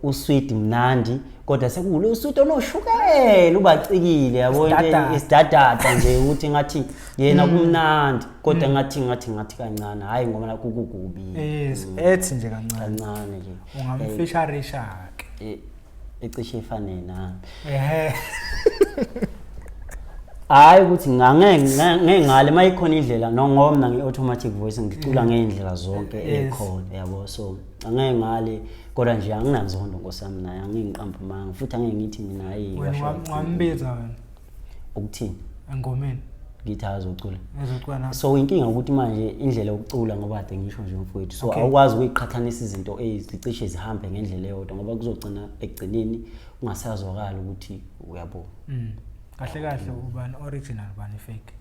Uswidi mnandi kodwa sekuwulo uswidi onoshukela ubacikile yabo into isidadada nje ukuthi ngathi yena kumnandi kodwa ngathi ngathi ngathi kancane hayi ngoba nakho kukubi. Yes, ethi nje kancane. Kancane nje. Ungamfisharisha ke. Ecishe ifane nami. Ehhe. Hayi ukuthi ngeke ngeke ngale mayikhona indlela no ngoba mina ngi-automatic voice ngicula ngey'ndlela zonke ekhona yabo, so angeke ngale kodwa nje anginanzondo nkosi yami naye, angingiqambi amanga futhi angeke ngithi mina hayi. Wena wambiza wena Ukuthini? Engomeni. Ngithi azocula. Ezocula na. So inkinga ukuthi manje indlela yokucula, ngoba kade ngisho nje mfowethu, so awukwazi ukuyiqhathanisa izinto ezicishe zihambe ngendlela eyodwa ngoba kuzogcina ekugcineni kungasazwakali ukuthi uyabo. Kahle kahle ubani original, ubani fake?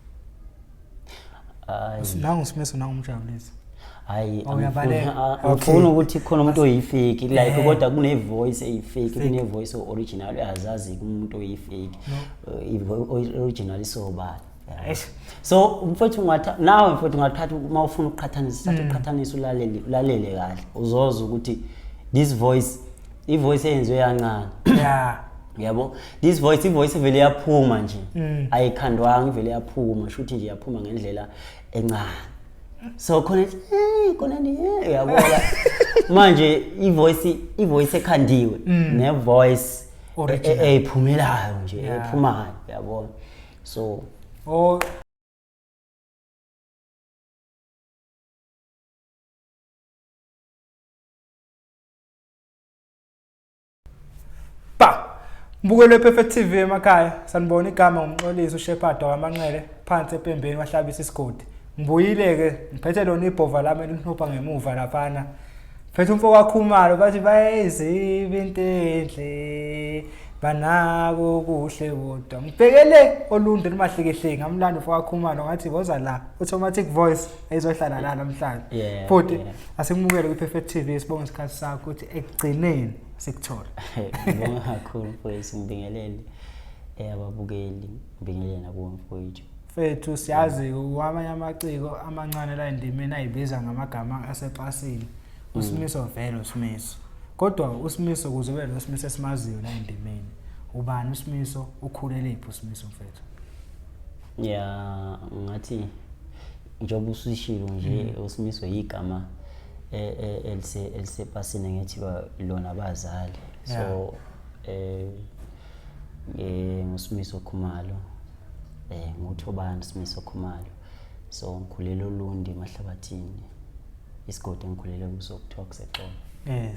Hayi. Nangu Simiso, nangu Mjabulisi. Hayi. Oh, uyabaleka. Angifuni ukuthi khona umuntu oyifake like kodwa kune voice eyifake, Fake. kune voice original, uyazazi umuntu oyifake, original isobala. Yeah. Eish. So mfowethu ungatha nawe mfowethu ungathatha uma ufuna ukuqhathanisa, thatha uqhathanisa, ulalele ulalele kahle, uzozwa ukuthi this voice, i-voice eyenziwe yancane. Yabo, this voice, i-voice vele yaphuma nje, ayikhandwanga, ivele yaphuma, shuthi nje yaphuma ngendlela encane, so khona ithi khona ni uyabona manje i-voice ekhandiwe ne-voice Original. eyiphumelayo nje, ephumayo yabona, so Oh. Ba. Mbukelo wePerfect TV emakhaya, sanibona, igama ngumxolisi uShepherd wamanxele phansi epembeni wahlabisa isigodi. Ngibuyile ke ngiphethe lona ibhova lami elinhupha ngemuva laphana. Phethe umfo kaKhumalo, bathi bayayiziba into enhle banako kuhle kodwa. Ngibhekele olundi limahlekehleke ngamlanda umfo kaKhumalo, ngathi boza la automatic voice ezohlala la namhlanje. Futhi asikumukele kwi-Perfect TV, sibonge isikhathi sakho ukuthi ekugcineni sikuthola. Ngibonga kakhulu mfowethu, ngibingelele ababukeli, ngibingelele nakuwe mfowethu. Fethu, siyazi wamanye amaciko amancane la endimeni ayibiza ngamagama asepasini. USimiso vele uSimiso. Kodwa uSimiso kuze ube lo Simiso esimaziyo la endimeni. Ubani uSimiso? Ukhulelephi uSimiso mfethu? Ya, ngathi njengoba usushilo nje, uSimiso igama elisepasini ngithi lona abazali. So nguSimiso Khumalo, nguThobani Simiso Khumalo. So ngikhulele Olundi emahlabathini, isigodi engikhulele kuso kuthiwa kuseXolo. Yeah.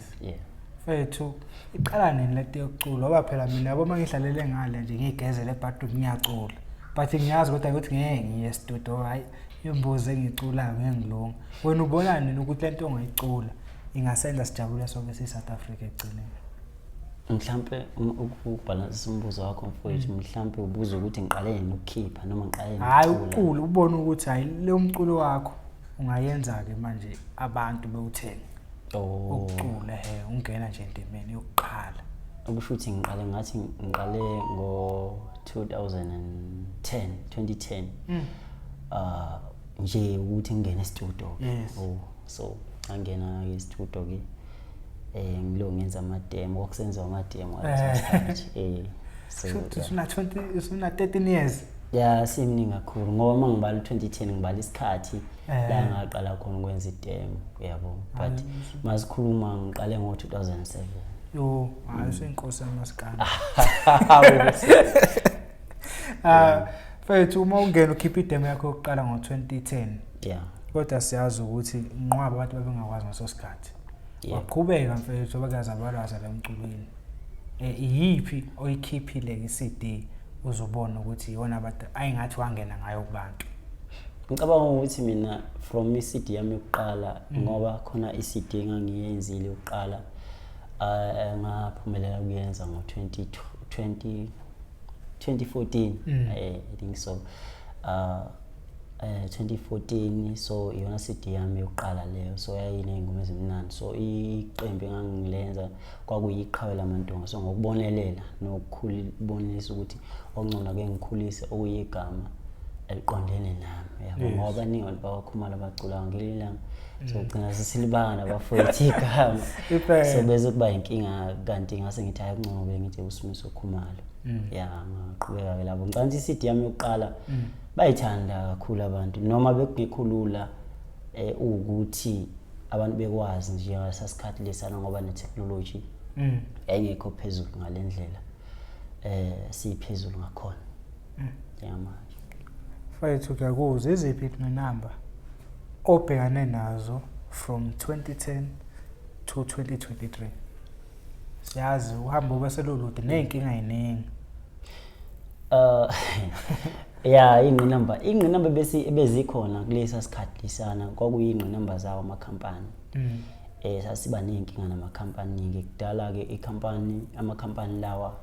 Mfethu, iqala nini lento yokucula? Ngoba phela mina yabo uma ngihlalele ngale nje ngigezele ebhadroom ngiyacula. But ngiyazi kodwa ukuthi ngeke ngiye e-studio, hayi imbuzi engiyiculayo ngeke ngilunge. Wena ubona nini ukuthi lento ongayicula ingasenza sijabule sonke siyi-South Africa ekugcineni? Mhlampe ukubhalansisa umbuzo wakho mfowethu, mhlampe ubuza ukuthi ngiqale nini ukukhipha noma ngiqale nini Hhayi, ukucula? Ukucula, ubone ukuthi hhayi lo mculo wakho ungayenza-ke manje abantu bewuthenge. Oh. Ukucula he ungena nje endimeni yokuqala. Okusho ukuthi ngiqale, ngathi ngiqale ngo-2010, 2010, nje ukuthi ngingene e-studio. Oh, so ngangena ke e-studio ke, ngilo ngenza ama-demo, kwakusenziwa ama-demo ngaleso sikhathi, so Shuthi yeah. usuna 20, usuna 13 years. Ya, simningi kakhulu ngoba uma ngibala u-2010 ngibala isikhathi la ngaqala khona ukwenza idemo uyabo, but masikhuluma ngiqale ngo-2007. Yo, hayi useyinkosi yamaskandi. Ah, mfethu, uma ungena ukhipha idemo yakho yokuqala ngo-2010. Kodwa siyazi ukuthi inqwaba abantu babengakwazi ngaso sikhathi. Waqhubeka mfethu abakazabalaza la emculweni. Iyiphi oyikhiphile i-CD uzobona ukuthi iyona abantu ayingathi wangena ngayo kubantu? Ngicabanga ukuthi mina from i-CD yami yokuqala, ngoba khona i-CD engangiyenzile yokuqala, ngaphumelela ukuyenza ngo-20 2014, I think so, 2014. So iyona CD yami yokuqala leyo, so yayiney'ngoma ezimnandi. So iqembu engangilenza kwakuyiqhawe lamantonga, so ngokubonelela nokubonisa ukuthi okungcono ake ngikhulise okuyigama. Eliqondene nami, yabo, ngoba baningi abantu bakwaKhumalo abaculayo ngelinye ilanga sogcina sesilibanga nabafowethu igama, so bese kuba inkinga. Kanti ngase ngithi hayi, kungcono kube ngithi uSimiso Khumalo. Ya, ngaqhubeka-ke lapho. Ngicabanga ukuthi i-CD yami yokuqala bayithanda kakhulu abantu, noma bekungekho lula ukuthi abantu bekwazi nje ngalesa sikhathi lesana, ngoba ne-technology yayingekho phezulu ngale ndlela siyiphezulu ngakhona njengamanje. Mfethu, ngiyakuzwa. Iziphi ingqinamba obhekane nazo from 2010 to 2023? Siyazi uhambo bese lulude ney'nkinga yiningi. Ya, ingqinamba bese ebezikhona kulesa sikhathi lisana kwakuyingqinamba zawo amakhampani. Sasiba ney'nkinga namakhampani ke kudala ke, ikhampani, amakhampani lawa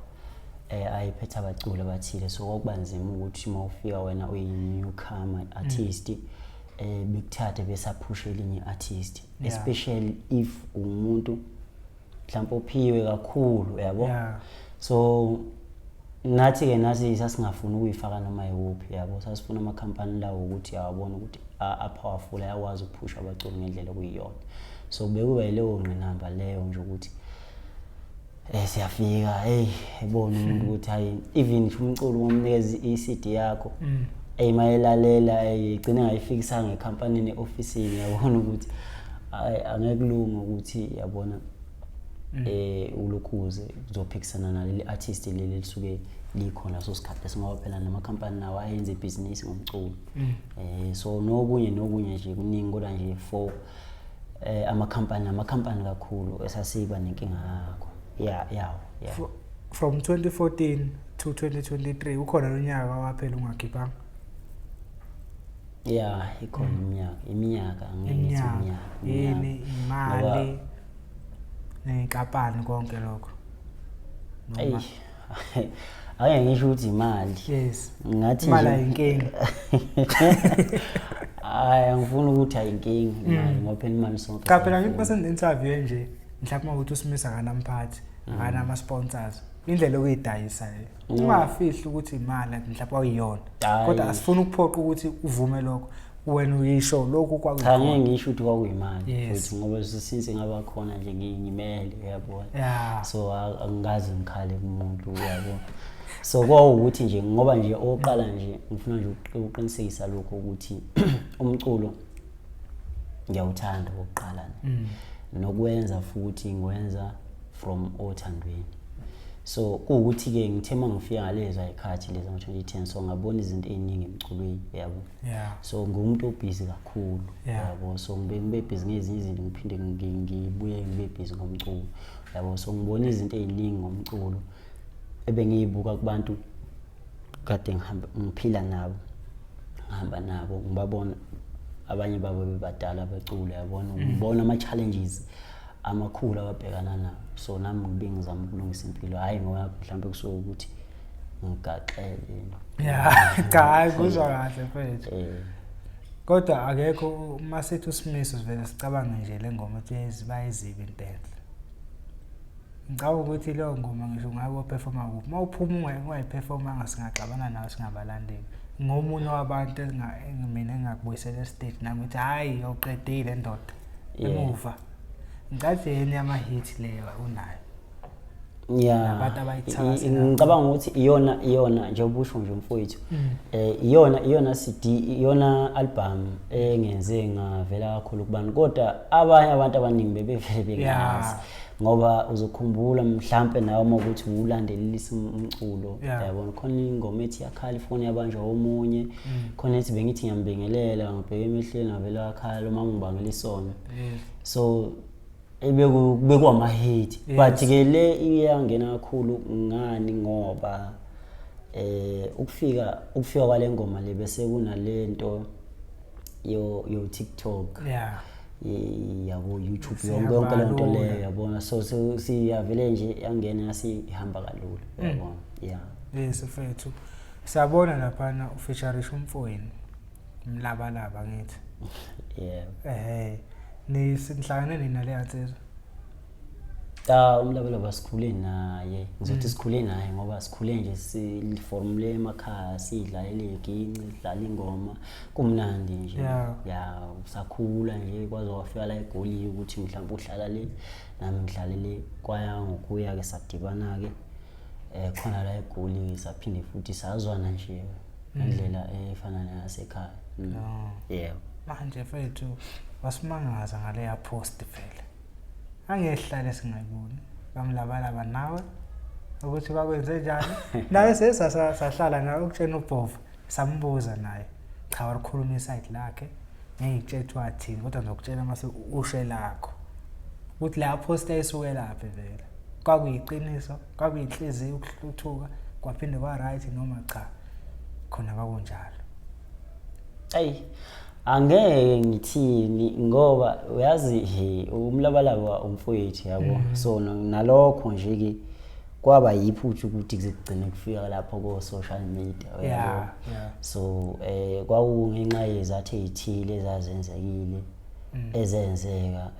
ayephethe abaculi abathile, so kwakuba nzima ukuthi uma ufika wena uyi-newcomer artist bekuthathe besaphusha elinye artist, especially if umuntu mhlawumbe ophiwe kakhulu, yabo. So nathi-ke nathi sasingafuni ukuyifaka noma yikuphi, yabo. Sasifuna amakhampani lawo ukuthi awabona ukuthi a-powerful, ayakwazi ukuphusha abaculi ngendlela okuyiyona. So bekuba yileyo ngqinamba leyo nje ukuthi siyafika, hey, ebona umuntu ukuthi hayi, even nje umculo umnikeza i-CD yakho, hey, mayelalela, hey, igcine ngayifikisanga ekhampanini, e-ofisini, yabona ukuthi hayi, angeke kulunge ukuthi, yabona, ulokhuze uzophikisana naleli artist leli lisuke likhona leso sikhathi leso, ngoba phela namakhampani nawo ayenza ibhizinisi ngomculo. So nokunye nokunye nje kuningi, kodwa nje for amakhampani kakhulu esasiba nenkinga yakho ya yawo, yeah. From 2014 to 2023, ukhona lo nyaka waphela ungakhiphanga? Ya, ikhona iminyaka, angeke ngithi iminyaka. Iminyaka. Yini, imali ney'nkampani, konke lokho? Eyi, ake ngisho ukuthi imali. Ngathi Imali nje ayinkinga. Hayi, angifuni ukuthi ayinkinga imali, ngoba phela imali sonke Cha phela, ngithi siyayifuna. mase interview nje, mhlawumbe ukuthi uSimiso akanamphathi, akanama sponsors, indlela yokuyidayisa le, ungafihli ukuthi imali mhlawumbe awuyiyona. Hhayi. Kodwa asifuni ukuphoqa ukuthi uvume lokho, wena uyisho lokhu. Cha, ngeke ngisho ukuthi kwakuyimali futhi, ngoba since ngaba khona nje ngimele, uyabona, so angikaze ngikhale kumuntu, uyabo. So kwawukuthi nje ngoba nje okokuqala nje ngifuna nje ukuqinisekisa lokho ukuthi umculo ngiyawuthanda okokuqala, nokwenza futhi ngiwenza from othandweni. So kuwukuthi-ke ngithe uma ngifika ngalezo ayikhathi lezi ngo-2010, so ngabona izinto ey'ningi emculweni, yabo. So ngumuntu obhizi kakhulu, yabo. So ngibe busy ngezinye izinto, ngiphinde ngibuye ngibe busy ngomculo, yabo. So ngibona izinto ey'ningi ngomculo ebengiyibuka kubantu kade ngihamba ngiphila nabo, ngihamba nabo, ngibabona abanye babo bebadala becula, yabona, ngibona ama-challenges amakhulu ababhekana nawo. So nami ngibe ngizama ukulungisa impilo, hhayi ngoba mhlawumbe kusuke ukuthi ngigaxele. Yeah, cha, hayi, kuzwa kahle, mfethu. Kodwa akekho, uma sithi uSimiso sivele sicabange nje le ngoma ethi "Bayizibi Into Enhle". Ngicabanga ukuthi leyo ngoma ngisho ngabe waperforma kuphi, uma uphuma ungayiperformanga singaxabana nawe singabalandeli. Ngomunye wabantu mina engingakubuyisela estage nami ngithi hhayi, awuqedile ndoda. Emuva. Ngicathi yini yama-hit leyo unayo? Nabantu abayithakaselayo. Ngicabanga ukuthi iyona njengoba usho nje, mfowethu, iyona CD, iyona album engenze ngavela kakhulu kubantu, kodwa abanye abantu abaningi bebevele bengazi, ngoba uzokhumbula mhlampe nawe uma ukuthi ulandelelisa umculo, yabona, khona ingoma ethi "Yakhala Ifoni Yabanjwa Omunye", khona ethi "Bengithi Ngiyambingelela Ngibheke Emehlweni Ngavela Wakhala Uma Ngibangela Isono". So bekuwama-hit, but ke le iyangena kakhulu ngani, ngoba ukufika kwale ngoma le bese kunalento yo TikTok, yabo, YouTube, yonke yonke lento Siyaba leyo, lula. yabona. So siyavele nje yangena yasihamba kalula, yabona, yeah. Yes, mfethu. Siyabona laphana ufeaturisha umfowenu Mlabalaba, ngithi. Yeah. Ehhe. Ni sihlangane nina le yansizwa? Cha, uMlabalaba sikhule naye. Ngizothi sikhule naye ngoba sikhule nje siformule emakhaya, sidlalela iginci, sidlala ingoma, kumnandi nje. Ya, usakhula nje kwaze wafika la eGoli ukuthi mhlawumbe uhlala le nami ngihlale le, kwaya ngokuya ke sadibana ke khona la eGoli, saphinde futhi sazwana nje ngendlela efana nasekhaya. Yebo. Manje mfethu wasimangaza ngaleya post vele. Angehlale singayiboni. BaMlabalaba nawe ukuthi bakwenze njani. Naye sahlala naye ukutshena uBhova, sambuza naye. Cha, walikhuluma iside lakhe. Ngeke ngikutshele ukuthi wathini, kodwa ngizokutshela mase ushe lakho. Ukuthi la post ayisuke laphi vele. Kwakuyiqiniso, kwakuyinhliziyo ukuhluthuka, kwaphinde kwa right noma cha. Khona kwakunjalo. Ayi, angeke ngithini ngoba uyazi he, uMlabalaba umfowethu yabo. So nalokho nje ke kwaba yiphutha ukuthi kuze kugcine kufika lapho ko social media, uyabo. So kwakungenxa yezathu ezithile ezazenzekile, ezenzeka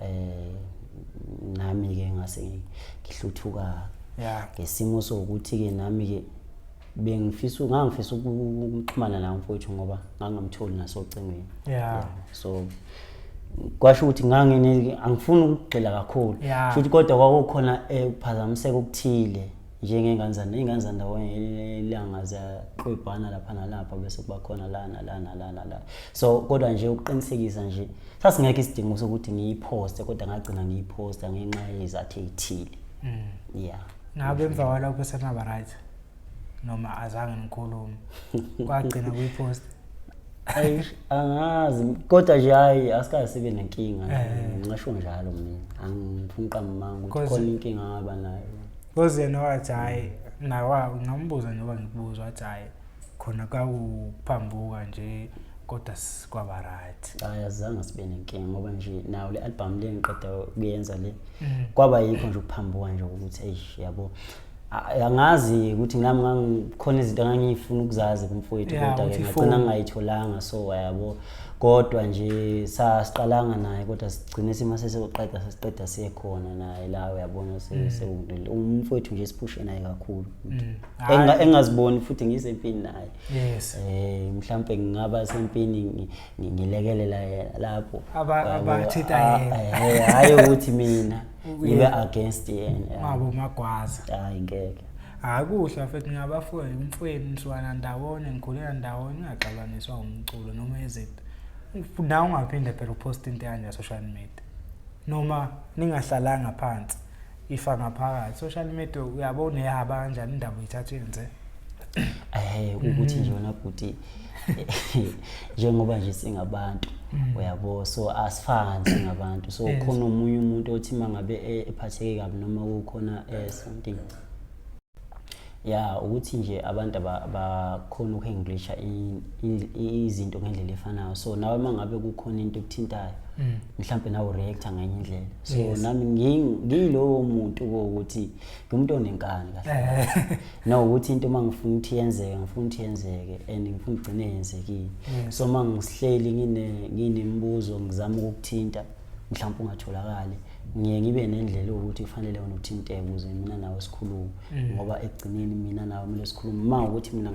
nami ke ngase ngihluthuka ngesimo sokuthi ke nami ke bengifisa, ngangifisa ukuxhumana naye umfowethu ngoba ngangamtholi nasocingweni. So kwasho ukuthi ngangine angifuni ukugxila kakhulu futhi, kodwa kwakukhona ukuphazamiseka okuthile njengengane zana ingane zandawonye ilanga ziyaqwebhana lapha nalapha, bese kuba khona la nala nala nala. So kodwa nje ukuqinisekisa nje sasingekho isidingo sokuthi ngiyiphoste, kodwa ngagcina ngiyiphosta ngenxa yezathu ey'thile. Yeah. Ngabe emva kwalokho senaba right noma azange nikhulume kwagcina kuyipost? Ayi, angazi, kodwa nje hayi, asikaze sibe nenkinga nje. Ngingasho njalo mina, angifuni uqamba amanga ukuthi khona inkinga angaba nayo. Cause yena wathi hhayi, nawe ngambuza njengoba ngikubuza, wathi hhayi, khona kwakuphambuka nje kodwa kwaba right. Hayi, azange sibe nenkinga ngoba nje nayo le album le ngiqeda kuyenza le, kwaba yikho nje ukuphambuka nje ukuthi eish, yabo. Angazi ukuthi nami ngangikhona izinto engangifuna ukuzazi kumfowethu, kodwa ke ukuthi ngagcina ifoni. ngingayitholanga. So yabo, kodwa nje sasiqalanga naye, kodwa sigcine sima sesiqeda sesiqeda siye khona naye la, uyabona, umfowethu nje siphushe naye kakhulu. Engaziboni futhi ngisempini naye. Mhlambe ngingaba sempini ngilekelela yena lapho. Yabo, Abathinta yena. Hhayi ukuthi mina ngibe against yena. Ungabo magwaza. Hayi, ngeke. Akuhle mfethu, ngingabafowenu, umfowenu nisuka ndawonye, nikhulela ndawonye, ningaxabaniswa umculo noma izinto. Nawe ungaphinde phela uposte into kanje social media. Noma ningahlalanga phansi, ifa ngaphakathi. Social media uyabona uyahaba kanjani indaba uyithatha uyenze. Ukuthi nje wena bhuti, njengoba nje singabantu, uyabo, so asifani singabantu, so khona omunye umuntu othi mangabe ephatheke kabi noma kukhona something, ya, ukuthi nje abantu abakhona ukuhandlisha izinto ngendlela efanayo. So nawe mangabe kukhona into ekuthintayo, mhlambe nawe ureacta ngenye indlela. So nami ngiyilowo muntu ukuthi ngiwumuntu onenkani kahle, no ukuthi into uma ngifuna ukuthi yenzeke, ngifuna ukuthi yenzeke and ngifuna igcine yenzekile. So uma ngisihleli nginemibuzo, ngizama ukukuthinta, mhlawumbe ungatholakali, ngiye ngibe nendlela yokuthi kufanele wena uthinteke ukuze mina nawe sikhulume, ngoba ekugcineni mina nawe kumele sikhulume. Uma ukuthi mina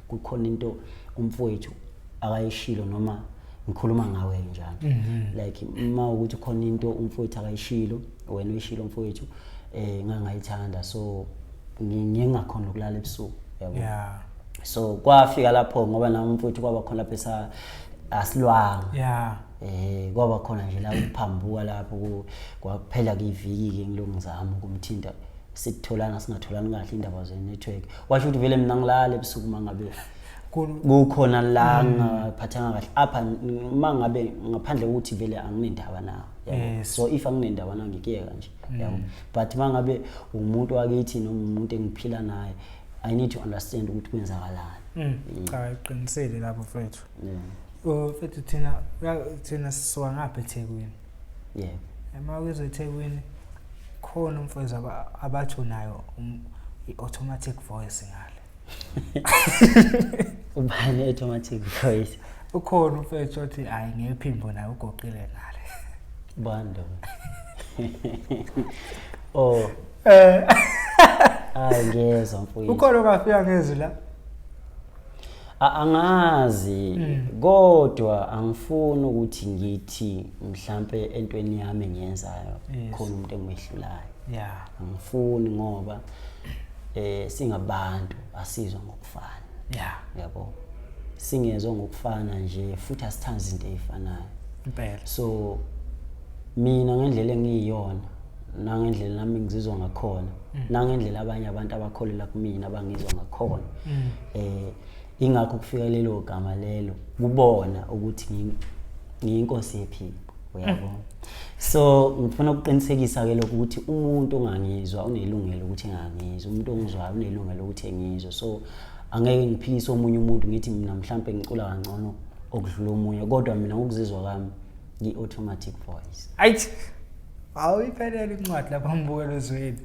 kukhona into umfowethu akayishilo, noma ngikhuluma ngawe njalo, like uma ukuthi khona into umfowethu akayishilo, wena uyishilo mfowethu, ngangayithanda, so ngingakhona ukulala ebusuku, yabo. So kwafika lapho ngoba nami umfowethu kwaba khona lapho esa asilwanga. Kwaba khona nje la ukuphambuka lapho kwaphela kiviki ke ngilokhu ngizama ukumthinta, sitholana singatholani kahle, indaba ze network. Washo ukuthi vele mina ngilala ebusuku mangabe kukhona la ngaphathanga kahle apha, mangabe ngaphandle kokuthi vele anginendaba nawe, yabo. So if anginendaba nawe ngikuyeka nje, yabo, but mangabe umuntu wakithi noma umuntu engiphila naye, I need to understand ukuthi kwenzakalani. Cha, iqinisile lapho mfethu. Yeah. Oh mfethu, thina sisuka ngapha eThekwini. Ema kuze eThekwini khona umfowethu abathi unayo i-automatic voice ngale. Ubani automatic voice? Ukhona umfethu othi hayi ngephimbo naye ugoqile ngale. Bani lo? Oh. Hayi ngiyezwa mfowethu. Ukhona ongafika ngezwi la? Angazi kodwa angifuni ukuthi ngithi mhlambe entweni yami engiyenzayo khona umuntu engimehlulayo. Yeah. Angifuni ngoba singabantu asizwa ngokufana. Yeah. Yabo. Singezwa ngokufana nje futhi asithandi izinto ezifanayo. Impela. So mina ngendlela engiyiyona nangendlela nami ngizizwa ngakhona nangendlela abanye abantu abakholela kumina abangizwa ngakhona ingakho kufika lelo gama lelo kubona ukuthi ngiyinkosi yephimbo, uyabona. So ngifuna ukuqinisekisa ke lokho ukuthi umuntu ongangizwa unelungelo ukuthi engangizwa, umuntu ongizwayo unelungelo ukuthi engizwe. So angeke ngiphikise omunye umuntu ngithi mina mhlambe ngicula kangcono okudlula omunye, kodwa mina ngokuzizwa kwami ngi-automatic voice. Ayithi awuyiphelele incwadi lapha mbukelo ezweni.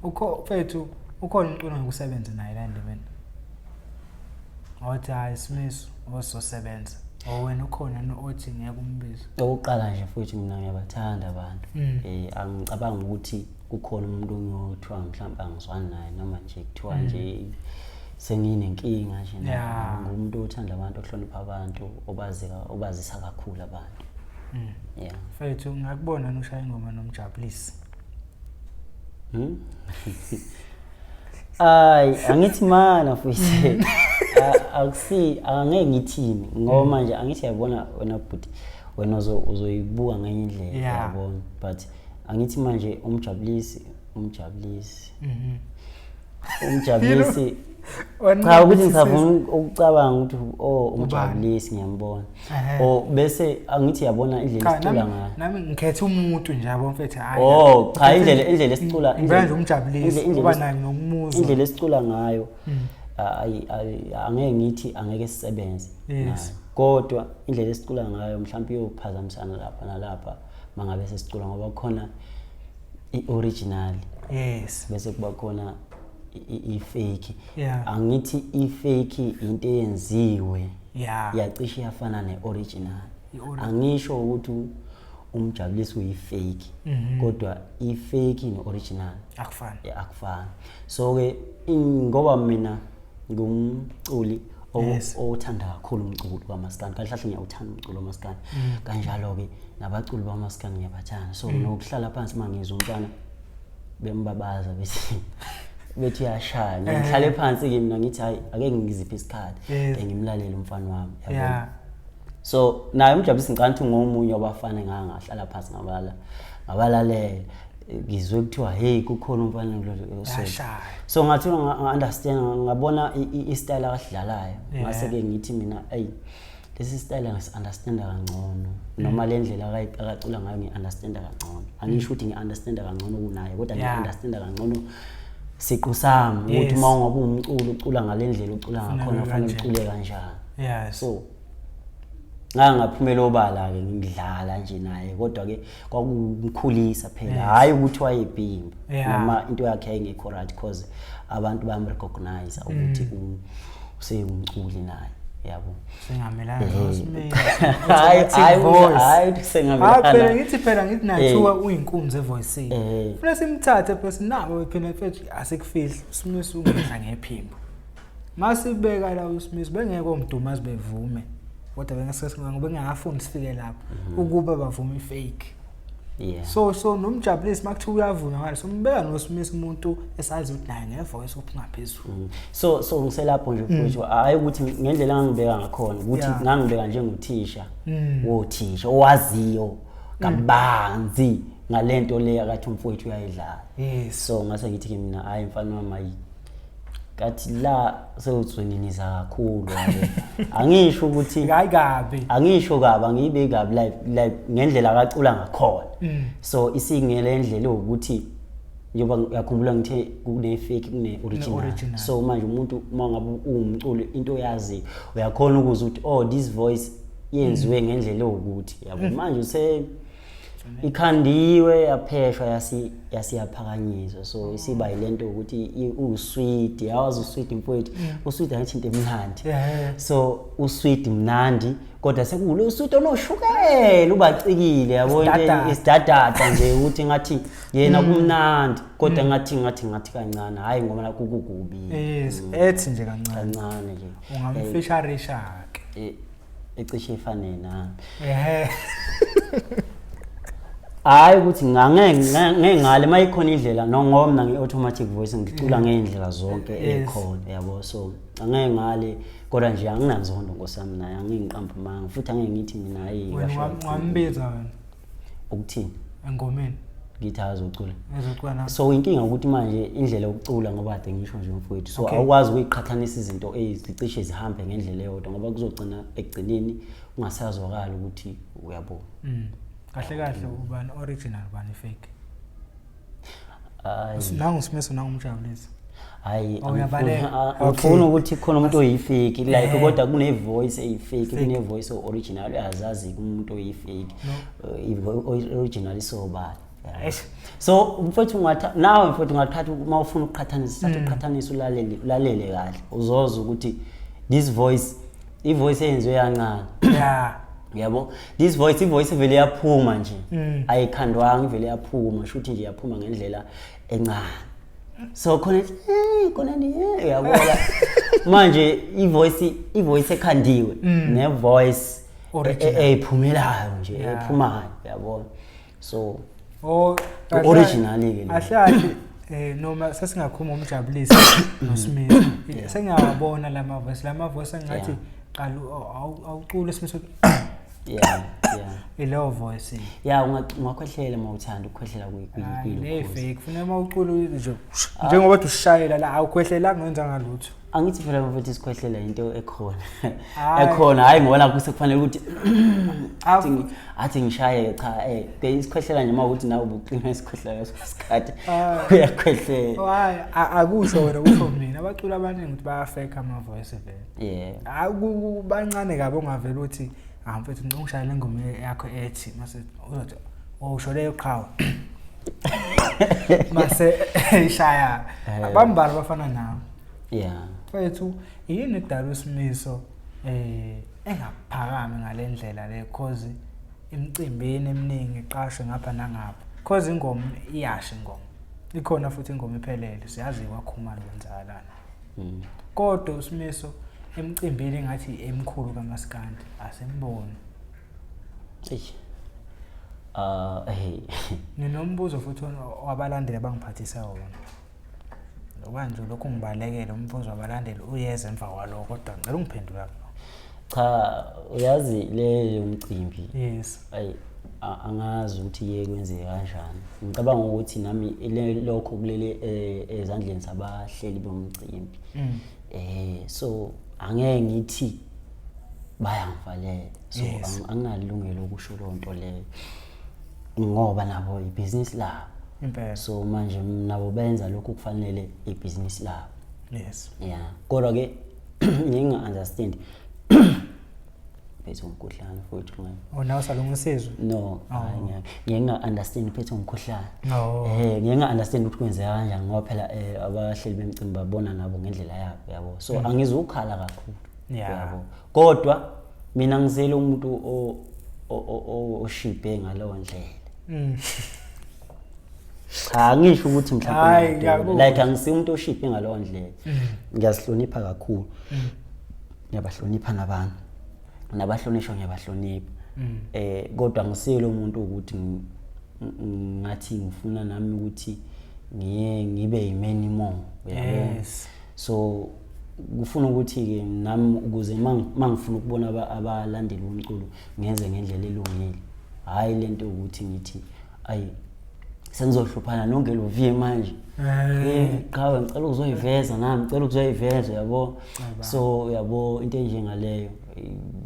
Ukho mfethu ukhona umculo ngokusebenza naye la endimeni. Othi hayi Simiso ososebenza. Owena ukhona othi ngeke umbize. Okokuqala nje futhi mina ngiyabathanda abantu. Angicabanga ukuthi kukhona umuntu ongiyothiwa mhlawumbe angizwani naye noma nje kuthiwa nje senginenkinga nje naye. Ngumuntu othanda abantu, ohlonipha abantu, obazisa kakhulu abantu. Yeah. Mfethu ngakubona ushaya ingoma noMjabulisi. Ay, angithi mana futhi. Akusi angeke ngithini ngoba manje angithi yabona wena bhuti wena uzoyibuka ngenye indlela yabona, but angithi manje uMjabulisi uMjabulisi cha ukuthi ngisafuna ukucabanga ukuthi oh uMjabulisi ngiyambona. Oh bese angithi yabona indlela esicula ngayo. Nami ngikhetha umuntu nje yabo mfethu hayi. Oh cha indlela esicula indlela uMjabulisi uba naye nokumuzwa. Indlela esicula ngayo angeke ngithi angeke sisebenze. Kodwa indlela esicula ngayo mhlawumbe iyophazamisana lapha nalapha mangabe sesicula ngoba khona i-original. Yes. Bese kuba khona i-fake. Angithi i-fake into eyenziwe. Yacishe yafana ne-original. Angisho ukuthi uMjabulisi uyi-fake, kodwa i-fake ne-original akufani. Akufani. So ke ngoba mina ngumculi othanda kakhulu umculo kaMaskandi, kahle kahle ngiyawuthanda umculo kaMaskandi. Kanjalo ke nabaculi baMaskandi ngiyabathanda. So nokuhlala phansi mangizwa umntwana bembabaza bethi uyashaya, ngihlale phansi ke mina ngithi hayi ake ngiziphe isikhathi ngimlalele umfana wami, yabona. So naye uMjabulisi ngicabanga ukuthi ngomunye wabafana engangahlala phansi ngabalalela ngizwe kuthiwa hey kukhona umfana so ngathi nga-understand ngabona i-style akasidlalayo, ngase ke ngithi mina ey lesi style ngisi-understanda kangcono noma le ndlela akacula ngayo ngi-understanda kangcono. Angisho ukuthi ngi-understanda kangcono kunaye, kodwa ngi-understanda kangcono siqu sami ukuthi uma ungabe umculo ucula ngale ndlela ucula ngakhona kufanele ucule kanjani. So ngaphumela obala ke ngidlala nje naye, kodwa ke kwakumkhulisa phela, hayi ukuthi wayebhimba noma into yakhe yayingekho right, because abantu bayamrecognize ukuthi useyumculi naye, yabo. Sengamelana hayi hayi sengamelana. Phela ngithi phela ngithi nathiwa uyinkunzi evoiceini. Funa simthathe phela sinabo phela mfethu asikufihli uSimiso ungidla ngephimbo. Masibeka la uSimiso bengeke omdumazi bevume. Kodwa bengafuni sifike lapho ukuba bavume ifake. So noMjabulisi makuthiwa uyavuma ngale sombeka noSimiso umuntu esazi ukuthi naye ngevoice ophuma phezulu. So ngiselapho nje mfowethu, hayi ukuthi ngendlela engangibeka ngakhona ukuthi ngangibeka njengothisha wothisha owaziyo kabanzi ngalento le akathi umfowethu uyayidlala. So ngase ngithi ke mina hayi mfana wami kathi la sewutsweniniza kakhulu yabo. Angisho ukuthi hayi kabi, angisho kabi, angibe kabi like ngendlela akacula ngakhona. So isingele indlela ukuthi njengoba ngiyakhumbula ngithe kune fake kune original. So manje umuntu uma ngabe uwumculo into oyazi uyakhona ukuzwa ukuthi oh this voice yenziwe ngendlela ukuthi yabo. Manje use Ikhandiwe, yapheshwa, yasiyaphakanyiswa, so isiba yilento ukuthi uswidi, yawazi uswidi mfowethu, uswidi angithi into emnandi. So uswidi mnandi, kodwa sekuwulo uswidi onoshukela ubacikile, yabo, into isidadada nje ukuthi ngathi yena kumnandi, kodwa ngathi kancane, hayi ngoba nakho kukubi. Yes, ethi nje kancane. Kancane nje. Ungamfisharisha ke. Ecishe ifane nami. Hayi ukuthi ngeke ngale mayikhona indlela, no, ngoba mina ngi-automatic voice ngicula ngey'ndlela zonke ey'khona, yabo, so angeke ngale, kodwa nje anginanzondo nkosi yami naye, angeke ngiqambe amanga, futhi angeke ngithi mina hayi. Wena wambiza wena Ukuthini? Engomeni. Ngithi azocula. Ezocula na. So inkinga ukuthi manje indlela yokucula, ngoba kade ngisho nje mfowethu, so awukwazi ukuyiqhathanisa izinto ezicishe zihambe ngendlela eyodwa, ngoba kuzogcina ekugcineni kungasazwakali ukuthi uyabo. Kahle kahle ubani original, ubani fake? Hayi. Nangu Simiso, nangu uMjabulisi. Hayi, Oh, uyabaleka. Angifuni ukuthi khona umuntu oyifake like, kodwa kune voice eyifake, kune voice original, uyazazi umuntu oyifake, original isobala. Eish. So mfowethu ungatha nawe mfowethu ungathatha uma ufuna ukuqhathanisa, thatha uqhathanisa, ulalele kahle, uzozwa ukuthi this voice, i-voice eyenziwe yancane. Yabo, this voice, i-voice vele yaphuma nje, ayikhandwanga, ivele yaphuma, shuthi nje yaphuma ngendlela encane, so khona khona ni uyabona manje i-voice ekhandiwe ne-voice Original. eyiphumelayo nje, ephumayo, uyabona, so Oh, original-ke le. Ahlahle noma sesingakhuluma uMjabulisi noSmith. Sengiyawabona lama voice, lama voice engathi qala awucule Smith. Yeah. Ileyo voice. Yeah, ungakhwehlela uma uthanda ukukhwehlela. Hayi, le fake kufuneka uma ucula nje njengoba uthi ushayela la, awukhwehlela ngenza ngalutho. Angithi phela mfowethu isikhwehlela into ekhona. Hhayi. Ekhona, hayi ngoba nakho sekufanele ukuthi athi ngishaye, cha, ke isikhwehlela nje uma ukuthi nawe ubuqina isikhwehlela leso sikhathi Hhayi. uyakhwehlela. Hayi, akusho wena, kusho mina, abaculi abaningi ukuthi bayafake ama voice vele. Hayi, bancane kabi ongavela uthi, "Ah mfethu, ngicela ungishayele ingoma yakho ethi," mase uzothi, "Oh, usho leyo qhawe," mase ishaya. Abambali bafana nawe. Mfethu, yini edala uSimiso engaphakami ngalendlela le, cause imicimbini eminingi iqashwe ngapha nangapha, cause ingoma iyasha, ingoma ikhona futhi ingoma iphelele, siyazi kwaKhumalo kwenzakalani, kodwa uSimiso emcimbini engathi emkhulu kaMaskandi asimboni? Eish. Ah, hey. Nginombuzo futhi wabalandeli abangiphathisa wona, ngoba nje lokhu ngibalekele umbuzo wabalandeli uyeza emva kwalokho, kodwa ngicela ungiphendula kulo. Cha, uyazi le umcimbi. Ayi, angazi ukuthi iye kwenzeke kanjani. Ngicabanga ukuthi nami lokho kulele ezandleni zabahleli bomcimbi. So angeke ngithi bayangivalela. So anginalungelo ukusho leyo nto leyo. Ngoba nabo ibhizinisi labo. So manje nabo benza lokhu kufanele ibhizinisi labo. Yeah. Kodwa ke nginga understand. Phethe umkhuhlane futhi manje. Oh, nawe salungisa izwi. No, hayi, ngiye nginga-understand, uphethe umkhuhlane. No. Ngiye nginga-understand ukuthi kwenzeka kanjani, ngoba phela abahleli bemicimbi babona nabo ngendlela yabo, yabo. So angizukhala kakhulu. Yabo. Kodwa mina ngizele umuntu oshibhe ngalowo ndlela. Cha, angisho ukuthi mhlawumbe Hhayi, ngiyadula. ngiyakuzwa. Like angisiyo umuntu oshibhe ngalowo ndlela. Ngiyazihlonipha kakhulu. Ngiyabahlonipha nabantu. Nabahlonishwa ngiyabahlonipha. Kodwa ngisiyo lo muntu ukuthi ngathi ngifuna nami ukuthi ngiye ngibe yi-many more, uyabo. So kufuna ukuthi ke nami ukuze mangifuna ukubona abalandeli bomculo ngenze ngendlela elungile, hayi lento ukuthi ngithi ayi sengizohluphana nonke lo V manje. Qhawe, ngicela ukuzoyiveza nami, ngicela ukuzoyiveza, yabo. So uyabo into enjengaleyo,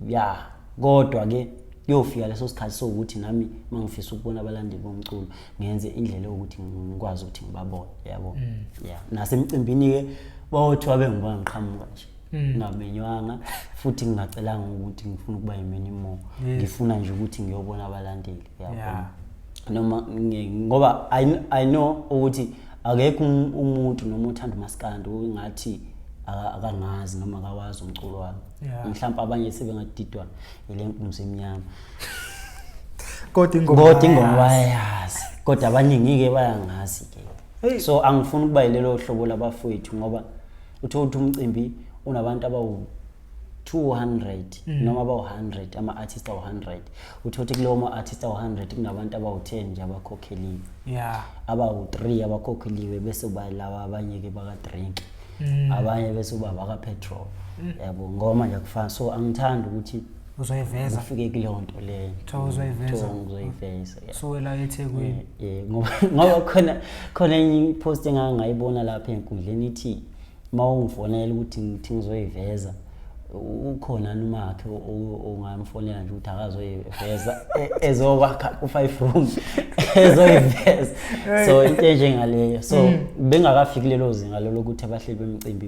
ya, kodwa ke kuyofika leso sikhathi sokuthi nami mangifisa ukubona abalandeli bomculo ngenze indlela yokuthi ngikwazi ukuthi ngibabone, yabo. Yeah, nasemcimbini ke bawothiwa bengibona ngiqhamuka nje ngingamenywanga futhi ngingacelanga ukuthi ngifuna ukuba yi-many more, ngifuna nje ukuthi ngiyobona abalandeli, yabo. Noma ngoba I know ukuthi akekho umuntu noma uthanda umaskandi ungathi akangazi noma akawazi umculo wami. Mhlawumbe abanye sebengadidwa ile nkunzi emnyama. Kodwa ingoma kodwa ingoma bayayazi, kodwa abaningi-ke bayangazi-ke. So angifuni ukuba yilelo hlobo labafowethu, ngoba uthola ukuthi umcimbi unabantu abawu-200 noma abawu-100, ama-artist awu-100. Uthola ukuthi kulowo ma-artist awu-100 kunabantu abawu-10 nje abakhokheliwe, abawu-3 abakhokheliwe, bese uba laba abanye-ke baka-drink, abanye bese uba baka-petrol, yabo, ngoba manje akufani. So angithandi ukuthi uzoyiveza ufike kuleyo nto leyo. Kuthiwa uzoyiveza. Kuthiwa ngizoyiveza, yeah. Suke la eThekwini. Ngoba khona enye ipost engangayibona lapha enkundleni ithi uma ungifonela ukuthi ngithi ngizoyiveza, ukhona umakhe ongamfonela nje ukuthi akazoyiveza, ezokwakha ku-5 room ezoyiveza. So into enjengaleyo. So bengakafiki lelo zinga lelo ukuthi abahleli bemicimbi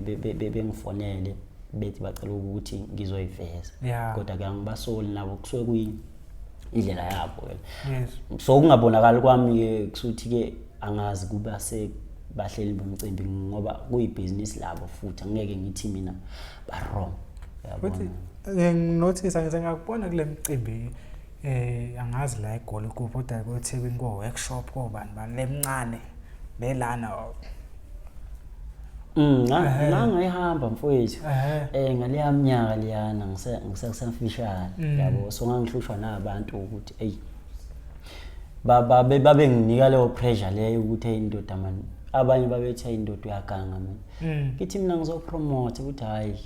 bengifonele bethi bacela ukuthi ngizoyiveza. Kodwa ke angibasoli nabo, kusuke kuyi indlela yabo ke. So kungabonakali kwami ke kusuthi ke angazi kuba se bahleli bomcimbi, ngoba kuyibhizinisi labo, futhi angeke ngithi mina ba wrong. Futhi nginothisa ngize ngakubona kule mcimbi, angazi la eGoli kuphi, kodwa kweThekwini ko workshop kobani bani lemncane lelana. Ngangayihamba mfowethu. Ngaleya minyaka leyana ngisesemfishane, yabo. So ngangihlushwa nabantu ukuthi ey babe babenginika leyo pressure leyo ukuthi hey indoda man, abanye babethi hey indoda uyaganga man. Ngithi mina ngizopromote, ukuthi hayi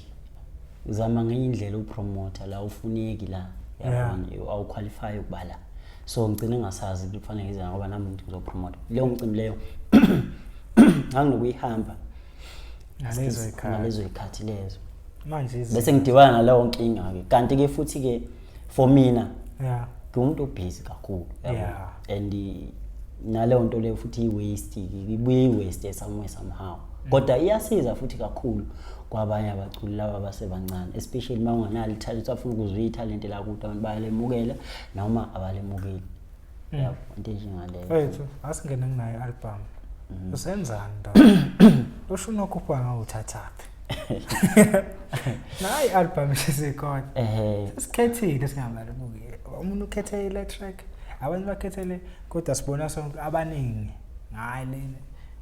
uzama ngenye indlela upromote la ufuneki la, yabona, awuqualify ukuba la. So ngigcine ngasazi ukuthi kufanele ngize ngoba nami ngithi ngizopromote leyo mcimbi leyo, nganginokuyihamba ngalezo zikhathi. Ngalezo zikhathi lezo. Manje bese ngidibana naleyo nkinga ke, kanti ke futhi ke for mina ngiwumuntu obusy kakhulu, yabo. And naleyo nto leyo futhi i-waste, ibuye i-waste somewhere somehow, kodwa iyasiza futhi kakhulu kwabanye abaculi laba abasebancane, especially uma unganalo ithalente, afuna ukuzwa ithalente lakho ukuthi abantu bayalemukela noma abalemukeli, yabo, into enjengaleyo. Mfethu, asingene kunayo i-album. Usenzani ndo usho unokhupha ngawuthathaphi nayi i-album isikhona? Sikhethile singabalibuki, umuntu ukhethe ile track, abanye bakhethele, kodwa sibona sonke abaningi ngayi le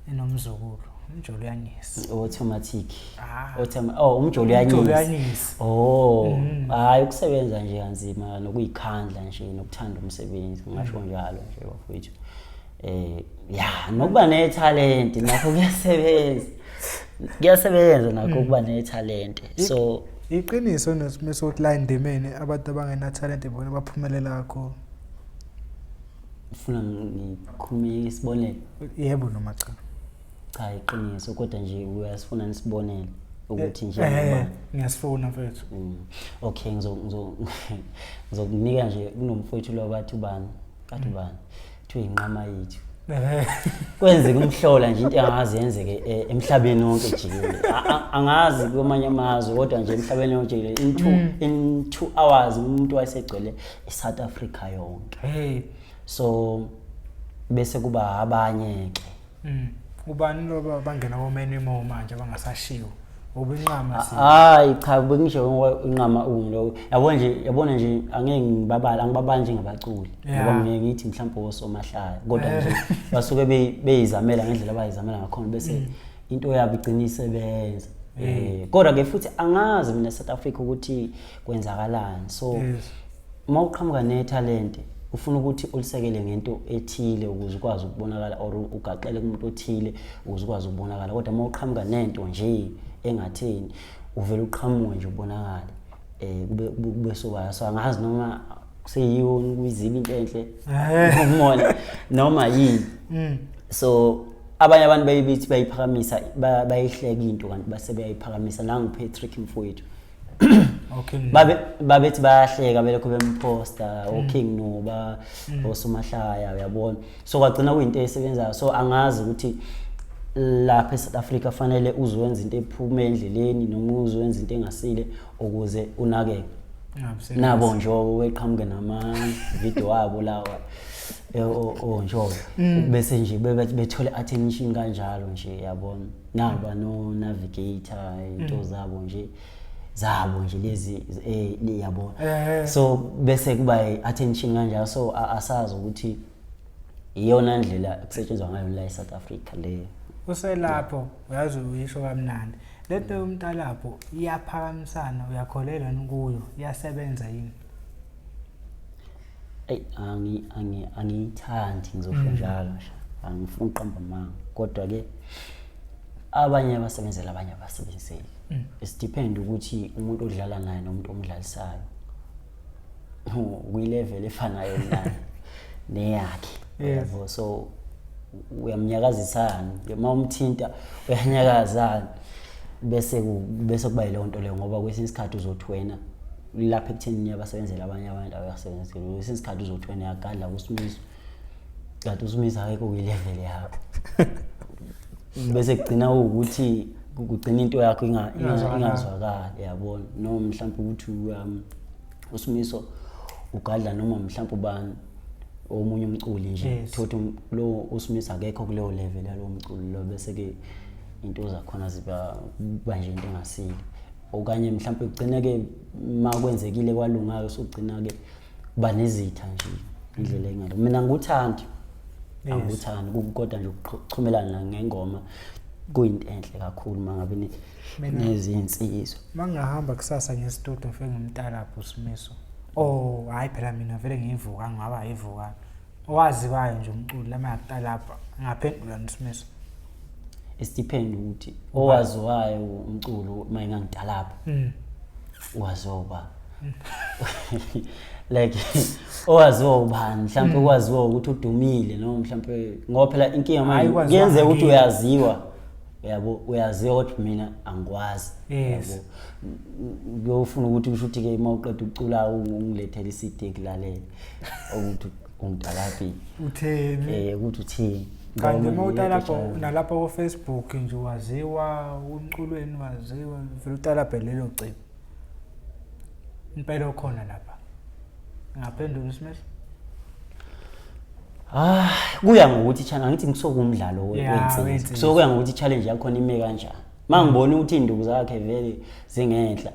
enomzukulu, umjolo uyanyisa. Automatic. Ah. Oh, umjolo Umjolo uyanyisa. Uyanyisa. Oh, hayi, ukusebenza nje kanzima nokuyikhandla nje nokuthanda umsebenzi, ngingasho njalo nje bafowethu. Ya, nokuba nethalente nakho kuyasebenza. Kuyasebenza nakho ukuba nethalente. So Iqiniso nesimiso ukuthi la endimeni abantu abangenatalente bona baphumelela kakhulu? Ufuna ngikhulume isibonelo? Yebo noma cha. Cha, iqiniso, kodwa nje uyasifuna nisibonele ukuthi nje Ngiyasifuna mfethu. Okay, ngizo ngizokunika nje, kunomfowethu lo bathi ubani? Kathi ubani? Kuthiwa inqama yethu. Kwenzeka umhlola nje, into engazi yenzeke emhlabeni wonke jikelele. Angazi kwamanye amazwe, kodwa nje emhlabeni wonke jikelele in 2 hours umuntu wayesegcwele iSouth Africa yonke. So bese kuba abanye ke. Ubani lo bangena ko-many more manje abangasashiwo? Ubinqama si. Hayi cha, bengisho inqama umlo. Yabona nje, yabona nje, angeke ngibabala, angibabali njengabaculi. Ngoba ngeke ngithi mhlawumbe osomahlaya, kodwa nje basuke beyizamela ngendlela abayizamela ngakhona, bese into yabo igcina isebenza. Kodwa ke futhi angazi mina South Africa ukuthi kwenzakalani. So uma uqhamuka nethalente ufuna ukuthi ulisekele ngento ethile ukuze ukwazi ukubonakala, or ugaxele kumuntu othile ukuze ukwazi ukubonakala, kodwa uma uqhamuka nento nje engatheni uvele uqhamuke nje ubonakale, kube sobala. So angazi noma kuseyiwo kuyiziba into enhle umona noma yini. So abanye abantu bayibithi bayiphakamisa, bayihleka into, kanti base bayiphakamisa. Nangu Patrick mfowethu. Babe babethi bayahleka belokhu bemposta oKing Nuba, osomahlaya, uyabona. So kwagcina kuyinto esebenzayo. So angazi ukuthi lapha eSouth Africa fanele uzowenza into ephume endleleni noma uzowenza into engasile ukuze unakeke. Ngabe Nabo nje weqhamuke nama video wabo lawa. Onjolo bese nje bethole attention kanjalo nje, yabona, naba no navigator into zabo nje lezi, yabona. So bese kuba attention kanjalo, so asazi ukuthi iyona ndlela kusetshenzwa ngayo la eSouth Africa le. Uselapho, uyazi, uyisho kamnandi lento yomntalapho, iyaphakamisana, uyakholelwa yini kuyo, iyasebenza yini? Eyi, angiyithandi, ngizosho njalo nje, angifuni uqamba amanga, kodwa ke abanye abasebenzela, abanye abasebenzeli. It's depend ukuthi umuntu odlala naye nomuntu omdlalisayo kwi-level efanayo naye neyakhe. Yabo, so uyamnyakazisana, uma umthinta uyanyakazana, bese kuba yileyo nto leyo, ngoba kwesinye isikhathi uzothi wena lapha ekutheni niyabasebenzela abanye abantu, abayasebenzela. Kwesinye isikhathi uzothi wena uyagadla kuSimiso, kanti uSimiso akekho kwi-level yakho, bese kugcina ukuthi kugcina into yakho Ingazwakali. Ingazwakali, yabona, noma mhlawumbe ukuthi uSimiso ugadla noma mhlawumbe ubani omunye umculi nje, thothi lo uSimiso akekho kuleyo level yalowo mculi lo, bese ke into zakhona ziba kuba nje into engasile, okanye mhlawumbe kugcina ke uma kwenzekile kwalunga-ke, sokugcina ke kuba nezitha nje indlela engalo. Mina ngikuthandi, angikuthandi, kodwa nje ukuxhumelana ngengoma kuyinto enhle kakhulu uma ngabe nezinsizwa. Uma ngingahamba kusasa ngesitudio, ngifike ngimtalapho uSimiso, oh hhayi phela mina vele ngiyivuka, ngingaba yivuka owaziwayo nje umculi lama yakutalapha, ngaphendula noSimiso? It's depend ukuthi owaziwayo umculo uma engangitalapha waziwa ubani, like owaziwa ubani, mhlawumbe okwaziwa ukuthi udumile, noma mhlawumbe ngoba phela inkinga Hhayi, manje kwaziwa kuyenzeka ukuthi ngakini. Uyaziwa, yabo, uyaziwa, kodwa mina angikwazi. Yabo, kuyofuna ukuthi kusho ukuthi-ke uma uqeda ukucula ungilethele i-CD kulalela ukuthi ungitalaphi. Utheni? Ukuthi uthini. Kanti Ngoba uma utalapho ngiyejwayele. nalapho ku-Facebook nje waziwa, umculweni waziwa vele, utalabhe lelo cebo impela okhona lapha, ngaphendula uSimiso? Ah, kuya ngokuthi challenge, angithi ngisuke umdlalo wensizwa. Wensizwa. So kuya ngokuthi challenge yakhona ime kanjani. Uma ngibona ukuthi iy'nduku zakhe vele zingenhla,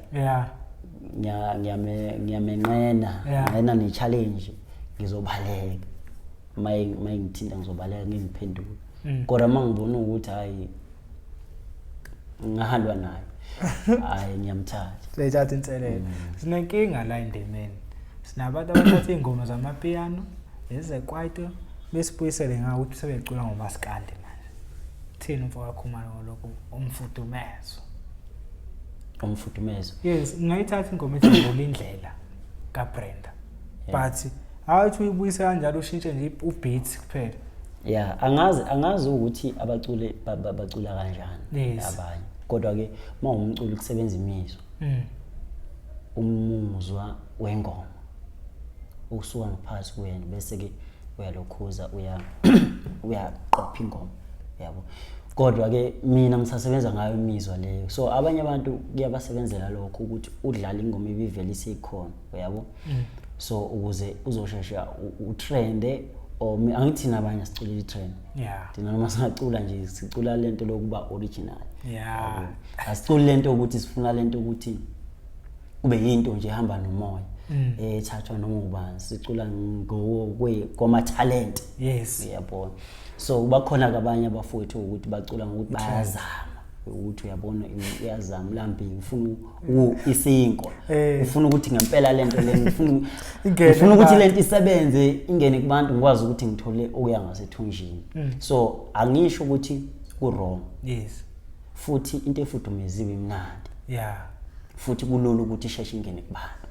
ngiyamenqena, ngena ne-challenge, ngizobaleka. Uma ngithinta ngizobaleka, ngingiphendule. Kodwa uma ngibona ukuthi hhayi, ngingahalwa naye, hhayi, ngiyamthatha. Siyayithatha inselelo. Sinenkinga la endimeni, sinabantu abathatha iy'ngoma zamapiyano ezekwaito besibuyisele ngawo ukuthi sebecula ngomaskandi manje. Thini umfo kaKhumalo ngolokhu umfudumezo? Umfudumezo. Yes, ngingayithatha ingoma ethi Vula Indlela kaBrenda, but awuthi uyibuyise kanjalo, ushintshe nje ubeat kuphela. Ya, angazi ukuthi abaculi bacula kanjani abanye, kodwa ke uma umculi kusebenza imizwa, umuzwa wengoma usuka ngaphansi kuwena, bese ke uyalokhuza, uyaqopha ingoma, yabo. Kodwa ke mina ngisasebenza ngayo imizwa leyo, so abanye abantu kuyabasebenzela lokho ukuthi udlale ingoma ibivele isikhona, uyabo, so ukuze uzoshesha utrende or angithi thina abanye siculela i-trend. Thina noma singacula nje, sicula lento lokuba original. Yabo. Asiculi lento ukuthi sifuna lento ukuthi kube yinto nje ehamba nomoya, ethathwa noma ubani. Sicula kwama-talent. Uyabona, so bakhona abanye abafowethu ukuthi bacula ngokuthi bayazama, ukuthi uyabona, uyazama ulambile, ufuna isinkwa, ufuna ukuthi ngempela lento le ngifuna Ingene ngifuna ukuthi kubantu. Lento isebenze, ingene kubantu, ngikwazi ukuthi ngithole okuya ngasethunjini. So angisho ukuthi ku-wrong, futhi into efudumeziwe imnandi, futhi kulula ukuthi isheshe ingene kubantu,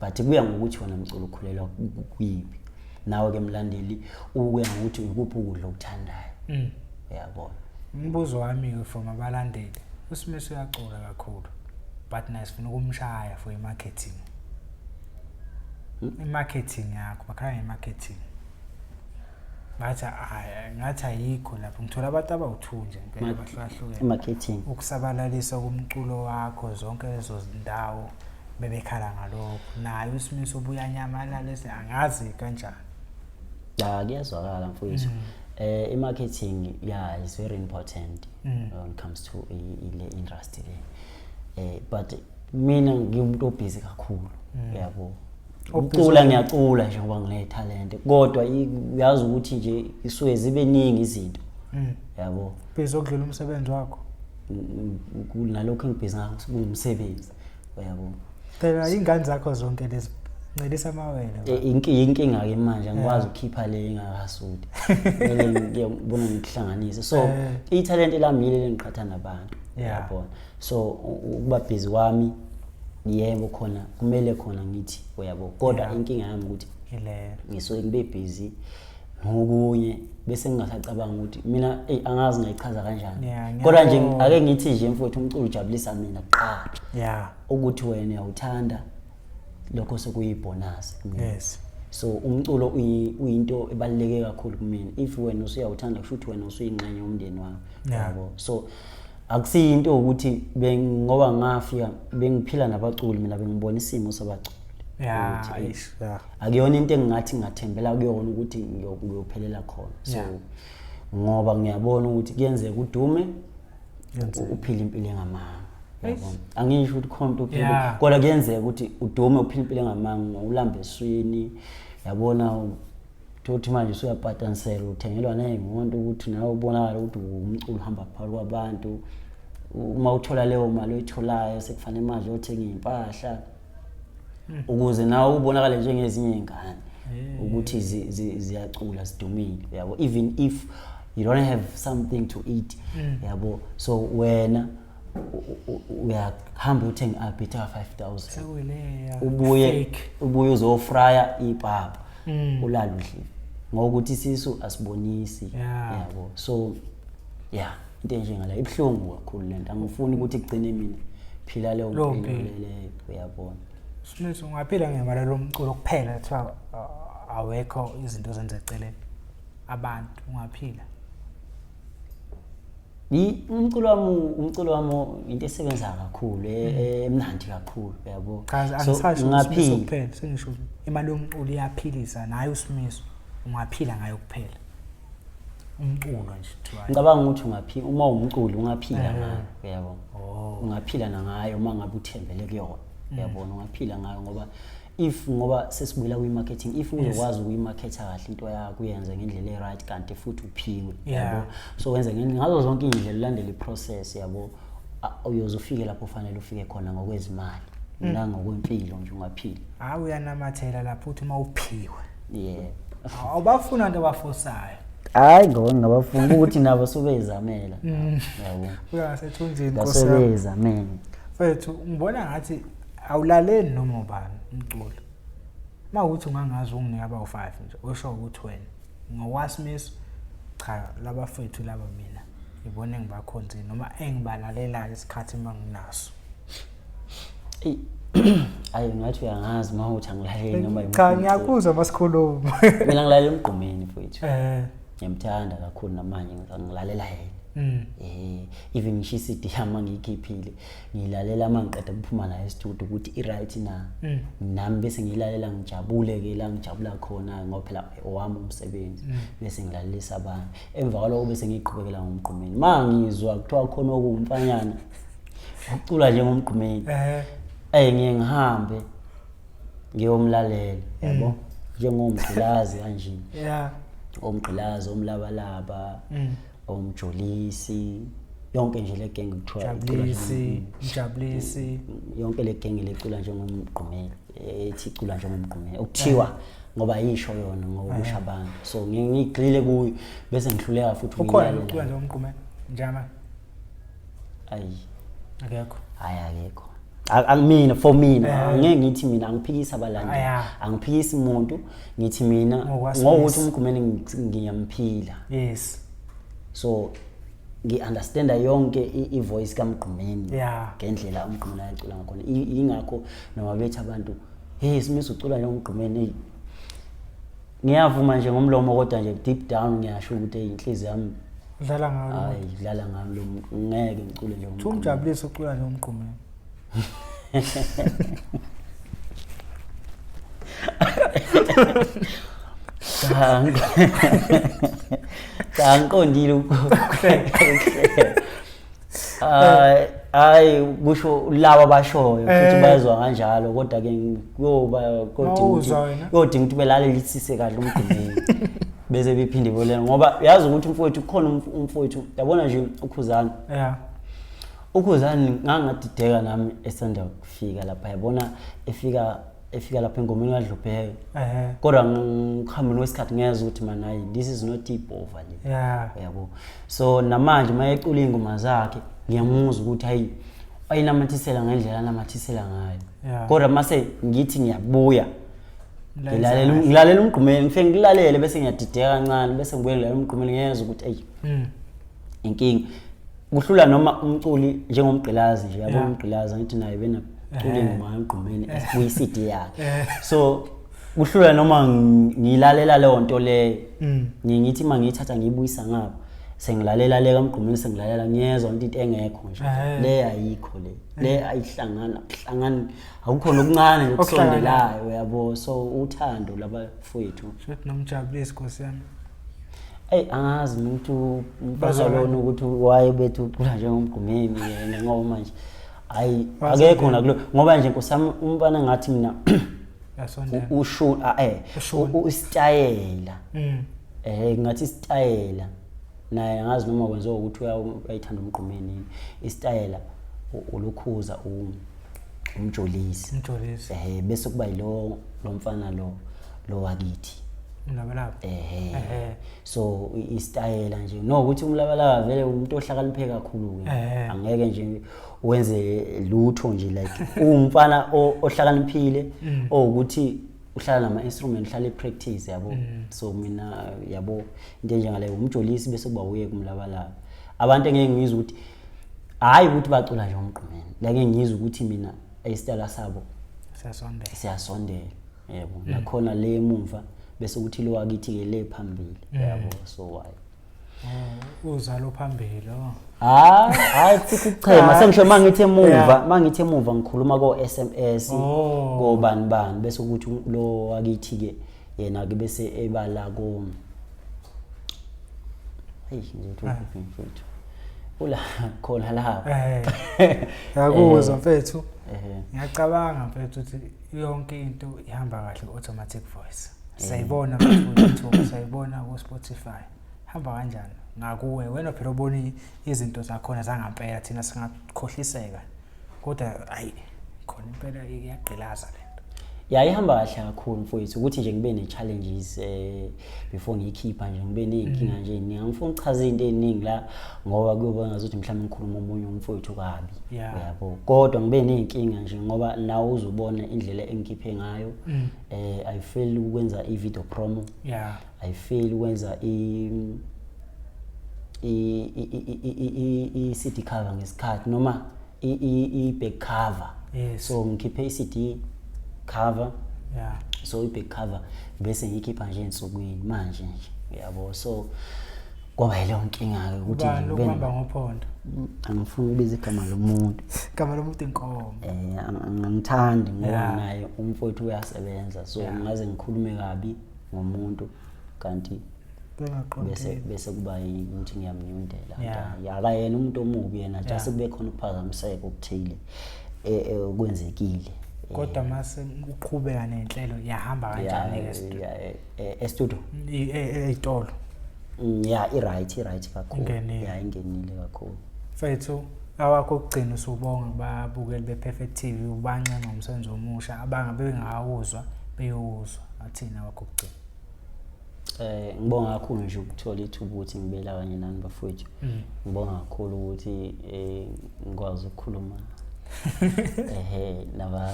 but kuya ngokuthi wena mculo ukhulelwa kuyiphi, nawe ke mlandeli ukuya ngokuthi ikuphi ukudla okuthandayo, uyabona. Umbuzo wami-ke from abalandeli, uSimiso uyacula kakhulu, but naye sifuna ukumshaya for i-marketing, i-marketing yakho, bakhala nge-marketing, ngathi hhayi, ngathi ayikho lapho. Ngithola abantu abawu-two nje impela abahlukahlukene. I-marketing. Ukusabalalisa komculo wakho zonke lezo zindawo, bebekhala ngalokho, naye uSimiso ubuya nyamalala ese angazi kanjani. Ya, kuyazwakala mfowethu. I-marketing, yeah, is very important when it comes to ile industry le. But mina ngiwumuntu obusy kakhulu, yabo. Ucula ngiyacula nje ngoba ngine talent, kodwa uyazi ukuthi nje isuke zibe ningi izinto. Yabo. Busy okudlula umsebenzi wakho. Nalokho engibhizi ngakho kungumsebenzi, uyabo. Phela ingane zakho zonke lezi ncelisa amawele. Inkinga-ke manje angikwazi ukukhipha le engakasudi, kumele ngiyobona ngikuhlanganise. So ithalente lami yile lengiqhatha nabantu, yabona. So ukuba busy kwami, yebo, khona kumele khona ngithi, uyabo, kodwa inkinga yami ukuthi Ile. ngisuke ngibe busy ngokunye bese ngingasacabanga ukuthi mina, eyi, angazi ngayichaza kanjani. Kodwa nje Ngiyabona. ake ngithi nje mfowethu, umculo ujabulisa mina kuqala. Ukuthi wena uyawuthanda, lokho sekuyibonus kumina. So umculo uyinto ebaluleke kakhulu kumina. If wena usuyawuthanda, kusho ukuthi wena usuyingxenye yomndeni wami, yabo. So akusiyinto ukuthi ngoba ngafika bengiphila nabaculi, mina bengibona isimo sabaculi ukuthi, Eish, yeah. akuyona into engingathi ngingathembela kuyona ukuthi ngiyophelela khona. So ngoba ngiyabona ukuthi kuyenzeka udume, uphile impilo engamanga, yabo. Angisho ukuthi khona umuntu ophila, kodwa kuyenzeka ukuthi udume, uphile impilo engamanga, ulambe eswini, yabona, uthi manje usuyapatanisela, uthengelwa ney'moto ukuthi nawe ubonakala ukuthi umculo uhamba phakathi kwabantu. Uma uthola leyo mali oyitholayo, sekufanele manje uyothenga iy'mpahla ukuze nawe ubonakale njengezinye iy'ngane ukuthi ziyacula, zidumile, yabo, even if you don't have something to eat, yabo. So wena uyahamba uyothenga i-albit ka-5000, Sekuyileya ubuye fake. ubuye uzofraya ipapa, ulale udlile, ngokuthi isisu asibonisi, yabo. So yeah, into enjengale ibuhlungu kakhulu lento. Angifuni ukuthi kugcine mina phila leyo Leyo mpilo mpilo. leyo, uyabona. Smith, ungaphila ngemali lomculo kuphela, kuthiwa awekho izinto ozenza eceleni abantu, ungaphila? Umculo wami into esebenza kakhulu, emnandi kakhulu, yabo. Cha, So, angisasho uSimiso ngingaphila. kuphela, sengisho imali yomculo iyaphilisa naye uSimiso, ungaphila ngayo kuphela umculo nje kuthiwa? Ngicabanga ukuthi ungaphila uma uwumculi, ungaphila ngayo, uyabo. Oh. Ungaphila nangayo uma ngabe uthembele kuyona, uyabona. Ungaphila ngayo ngoba if, ngoba sesibuyela kwi-marketing, if uzokwazi ukuyimaketha kahle into yakho, uyenze ngendlela e-right, kanti futhi uphiwe, yabo. So wenze ngazo zonke iy'ndlela, ulandele i-process, yabo, uyoze ufike lapho ufanele ufike khona ngokwezimali nangokwempilo nje, ungaphila. Hayi, uyanamathela lapho uthi uma uphiwe. Yeah. Awubafuni abantu abafosayo. Hayi, ngoba ngingabafuni ukuthi nabo sobeyizamela, yabo. Uyangasethunzini, Nkosi yami. Basebeyizamela. Mfethu, ngibona ngathi awulaleli noma ubani umculo. Uma ukuthi ungangazi unginika abawu-5 nje usho ukuthi wena ngokwaSimiso, cha, labafethu laba mina ngibona engibakhonzile noma engibalalelayo isikhathi uma nginaso. Eyi, ayi, ngathi uyangazi uma uthi angilaleli noma Cha, yimuphi umculo. Ngiyakuzwa masikhuluma. Mina ngilalela uMgqumeni, mfowethu. Ngiyamthanda kakhulu namanje, ngilalela yena. Even ngisho i-CD yami ngiyikhiphile, ngiyilalela uma ngiqeda ukuphuma nayo e-studio ukuthi i-right na. Nami bese ngiyilalela, ngijabule-ke la ngijabula khona, ngoba phela owami umsebenzi. Bese ngilalelisa abanye, emva kwaloko bese ngiyiqhubekela ngoMgqumeni. Ma ngizwa kuthiwa khona okuwumfanyana ucula njengoMgqumeni, ngiye ngihambe ngiyomlalela, yabo, njengomgqilazi kanje, omgqilazi, omlabalaba, omjolisi, yonke nje le genge kuthiwa icula Jabulisi, Mjabulisi. Yonke le genge lecula njengomgqumeni, ethi icula njengomgqumeni, okuthiwa ngoba yisho yona ngokusho abantu. So ngiye ngigxile kuyo bese ngihluleka futhi Ukhona ukuyilalela. ucula nje umgqumeni njama? Ayi. Akekho. Hayi, akekho. Angimina, for mina, angeke ngithi mina angiphikisi abalandeli, angiphikisi umuntu, ngithi mina NgokwaSimiso. ngokuthi uMgqumeni ngiyamphila. So ngi-understanda yonke i-voice kaMgqumeni ngendlela uMgqumeni ayecula ngakhona. Yingakho noma bethi abantu, "Hey, Simiso, ucula njengomgqumeni," hey, ngiyavuma nje ngomlomo, kodwa nje deep down ngiyasho ukuthi, hey, inhliziyo yami Udlala ngawo lo hayi, muntu. Dlala ngami lo muntu, ngeke ngicule Kuthiwa njengomgqumeni. uMjabulisi ucula nje umgqumeni. Cha, cha, ngiqondile ukuhleka. Hayi, hayi, kusho laba abashoyo futhi bayezwa kanjalo, kodwa ke kuyoba kodinga ukuthi Mawuzwa wena. kuyodinga ukuthi belalelisise kahle umgqumeni bese bephinde bolena, ngoba uyazi ukuthi umfowethu kukhona umfowethu yabona nje uKhuzani. UKhuzani ngangadideka nami esanda kufika lapha, yabona, efika lapha engomeni kaDlubheke, kodwa ngikuhambeni kwesikhathi ngezwa ukuthi man, hayi, this is not ibhova le. Yabo, so namanje uma ecula iy'ngoma zakhe ngiyamuzwa ukuthi hayi, ayinamathisela ngendlela anamathisela ngayo. Kodwa mase ngithi ngiyabuya ngilalela ngilalela umgqumeni, ngifike ngilalele bese ngiyadideka kancane, bese ngibuye ngilalela umgqumeni, ngiyezwa ukuthi eyi, inkinga kuhlula noma umculi njengomgqilazi nje, yabo. Umgqilazi angithi naye benacula ingoma yomgqumeni kuyi-CD yakhe. So kuhlula noma ngilalela leyo nto leyo. Ngithi uma ngiyithatha ngiyibuyisa ngapha, sengilalela le kamgqumeni, sengilalela, ngiyezwa ukuthi into engekho nje. Le ayikho, le ayihlangana kuhlangani, akukho nokuncane nje okusondelayo, uyabo. So uthando labafowethu. Shuthi nomjabulisi, Nkosi yami. Eyi, angazi mina ukuthi umfana lona ukuthi waye bethu ucula njengomgqumeni yena, ngoba manje hayi, akekho nakulo, ngoba nje nkosi yami umfana ngathi mina Yasondela. Ushu ah, Ushuni. Isitayela, ngathi isitayela naye angazi noma kwenziwa ukuthi uyayithanda umgqumeni yini, isitayela ulukhuza umjolisi. Umjolisi. Bese kuba yilo lo mfana lo wakithi. Umlabalaba. Ehe. So isitayela nje no ukuthi umlabalaba vele umuntu ohlakaniphe kakhulu ke. Angeke nje wenze lutho nje, like uwumfana ohlakaniphile owukuthi uhlala nama instrument, uhlala e-practice, yabo. So mina, yabo, into enjengaleyo umjolisi, bese kuba uye kumlabalaba. Abantu engeke ngizwe ukuthi hayi ukuthi bacula nje umgqumeni, like ngizwe ukuthi mina isitayela sabo Siyasondela. siyasondela, yebo. Nakhona le emumva bese kuthi lo wakithi ke le phambili, yabo, so why. Oh, uzalo phambili, oh. Hayi, hayi, futhi ukuchema sengisho mangithi emuva, mangithi emuva ngikhuluma ko SMS, kobani bani, bese kuthi lo wakithi ke yena ke bese ebala ko, hey, ngizothi ukuphi mfowethu, ula khona lapha. Ngiyakuzwa mfethu. Ngiyacabanga mfethu ukuthi yonke into ihamba kahle ku-automatic voice. Siyayibona ku-YouTube, siyayibona ku-Spotify. Hamba kanjani? Ngakuwe wena phela ubona izinto zakhona zangampela, thina singakhohliseka. Kodwa ayi, khona impela iyagqilaza lento. Ya, ihamba kahle kakhulu mfowethu, ukuthi nje ngibe ne-challenges before ngiyikhipha nje, ngibe ney'nkinga nje ey'ningi. Angifuni ukuchaza iy'nto ey'ningi la ngoba kuyoba ngazuthi mhlawumbe ngikhuluma omunye umfowethu kabi. Uyabo, kodwa ngibe ney'nkinga nje ngoba nawe uzubona indlela engikhiphe ngayo. I fail ukwenza i-video promo. I fail ukwenza i-CD cover ngesikhathi noma i-back cover. So ngikhiphe i-CD cover. So i-back cover bese ngiyikhipha nje ensukwini manje nje, yabo. So kwaba yileyo nkinga-ke ukuthi Ubani nje ngibe lokubamba ngophondo? Angifuni ukubiza igama lomuntu. Igama lomuntu inkomo. Angithandi ngoba naye umfowethu uyasebenza, so ngaze ngikhulume kabi ngomuntu kanti bese kuba ukuthi ngiyamnyundela. Akayena umuntu omubi yena, just kube khona ukuphazamiseka okuthile okwenzekile. Kodwa mase uqhubeka nenhlelo yahamba kanjani ke studio? E-studio? Ey'tolo. Ya, i-right kakhulu. Ingenile. Ya, ingenile kakhulu. Mfethu, awakho okugcina usubonga kubabukeli be-Perfect TV, ubancenga ngomsebenzi omusha abangabe bengawuzwa beyowuzwa, athini awakho okugcina? Ngibonga kakhulu nje ukuthola ithuba ukuthi ngibe la kanye nani bafowethu. Ngibonga kakhulu ukuthi ngikwazi ukukhuluma naba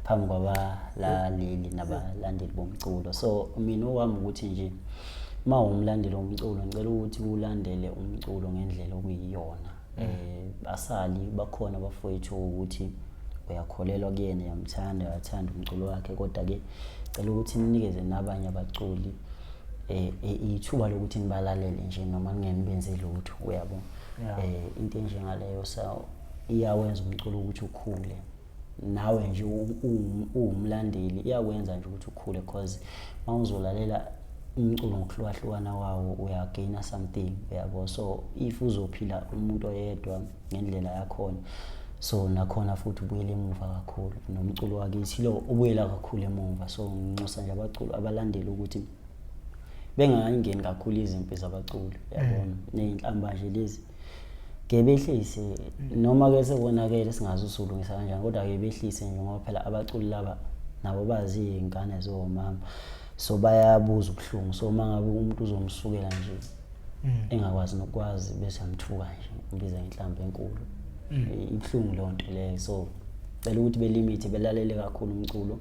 phambi kwabalaleli nabalandeli bomculo. So mina owami ukuthi nje uma uwumlandeli womculo, ngicela ukuthi ulandele umculo ngendlela okuyiyona. Asali bakhona abafowethu ukuthi uyakholelwa kuyena, uyamthanda, uyathanda umculo wakhe, kodwa ke cela ukuthi ninikeze nabanye abaculi ithuba lokuthi nibalalele nje noma ningenibenze lutho, uyabo. Into enjengaleyo sa iyawenza umculo ukuthi ukhule. Nawe nje uwumlandeli iyakwenza nje ukuthi ukhule, cause mawuzolalela Umculo ngokuhlukahlukana kwawo uyagaina something, uyabo. So if uzophila umuntu oyedwa ngendlela yakhona, so nakhona futhi ubuyela emuva kakhulu, nomculo wakithi lo ubuyela kakhulu emuva. So nginxusa nje abaculi, abalandeli, ukuthi bengangeni kakhulu izimpi zabaculi, yabona, ney'nhlamba nje lezi ke behlise, noma ke sekonakele singazi usulungisa kanjani, kodwa ke behlise nje, ngoba phela abaculi laba nabo bazi iy'ngane zomama, so bayabuza ubuhlungu. So uma ngabe umuntu uzomsukela nje engakwazi nokwazi, bese yamthuka nje, umbiza ngenhlamba enkulu, ibuhlungu leyo nto leyo. So cela ukuthi belimithe, belalele kakhulu umculo.